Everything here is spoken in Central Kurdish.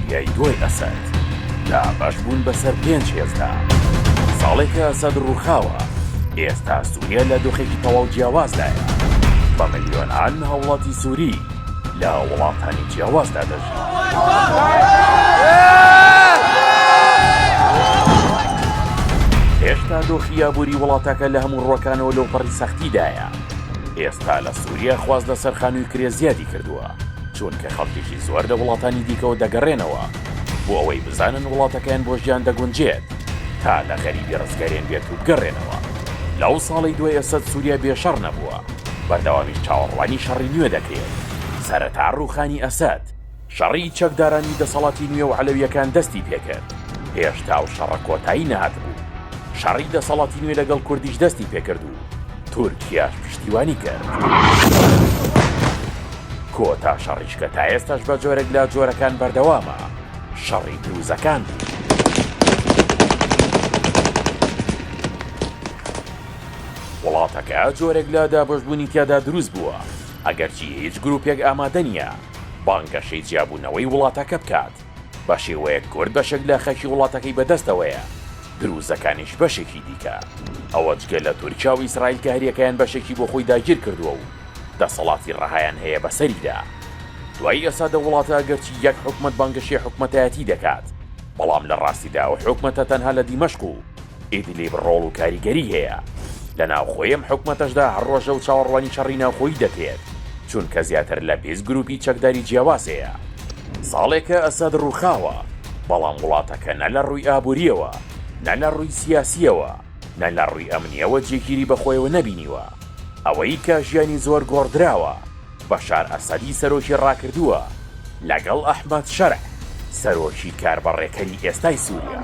سووریای دوای ئەسەد دابەش بوون بەسەر پێنج هێزدا. ساڵێکە ئەسەد ڕووخاوە، ئێستا سووریا لە دۆخێکی تەواو جیاوازدایە. بە ملیۆنان هاوڵاتی سووری لە وڵاتانی جیاوازدا دەژین. هێشتا دۆخی ئابووری وڵاتەکە لە هەموو ڕووەکانەوە لەوپەڕی سەختیدایە. ئێستا لە سووریا خواست لەسەر خانووی کرێ زیادی کردووە، چونکە خەڵکێکی زۆر لە وڵاتانی دیکەوە دەگەڕێنەوە بۆ ئەوەی بزانن وڵاتەکەیان بۆ ژیان دەگونجێت تا لە غەریبی ڕزگاریان بێت و بگەڕێنەوە. لەو ساڵەی دوای ئەسەد سووریا بێ شەڕ نەبووە، بەردەوامیش چاوەڕوانی شەڕی نوێ دەکرێت. سەرەتا ڕووخانی ئەسەد، شەڕی چەکدارانی دەسەڵاتی نوێ و عەلەوییەکان دەستی پێکرد، هێشتا ئەو شەڕە کۆتایی نەهاتبوو، شەڕی دەسەڵاتی نوێ لەگەڵ کوردیش دەستی پێکرد و تورکیاش پشتیوانی کرد. کۆتا شەڕیش کە تا ئێستاش بە جۆرێک لە جۆرەکان بەردەوامە، شەڕی دروزەکان بوو. وڵاتەکە جۆرێک لە دابەشبوونی تیادا دروست بووە، ئەگەرچی هیچ گروپێک ئامادە نییە بانگەشەی جیابوونەوەی وڵاتەکە بکات، بە شێوەیەک کورد بەشێک لە خاکی وڵاتەکەی بەدەستەوەیە، دروزەکانیش بەشێکی دیکە. ئەوە جگە لە تورکیا و ئیسرائیل کە هەریەکەیان بەشێکی بۆ خۆی داگیرکردووە و دەسەڵاتی ڕەهایان هەیە بەسەریدا. دوای ئێستا دە وڵاتە ئەگەرچی یەک حکومەت بانگەشەی حکومەتایەتی دەکات، بەڵام لە ڕاستیدا ئەو حکومەتە تەنها لە دیمەشق و ئیدلیب ڕۆڵ و کاریگەری هەیە. لە ناوخۆی ئەم حکومەتەشدا هەر ڕۆژە و چاوەڕوانی شەڕی ناوخۆیی دەکرێت، چونکە زیاتر لە 20 گروپی چەکداری جیاواز هەیە. ساڵێکە ئەسەد ڕووخاوە، بەڵام وڵاتەکە نە لە ڕووی ئابوورییەوە، نە لە ڕووی سیاسییەوە، نە لە ڕووی ئەمنییەوە جێگیری بەخۆیەوە نەبینیوە. ئەوەی کە ژیانی زۆر گۆڕدراوە، بەشار ئەسەدی سەرۆکی ڕاکردووە لەگەڵ ئەحمەد شەرع سەرۆکی کاربەڕێکەری ئێستای سووریا.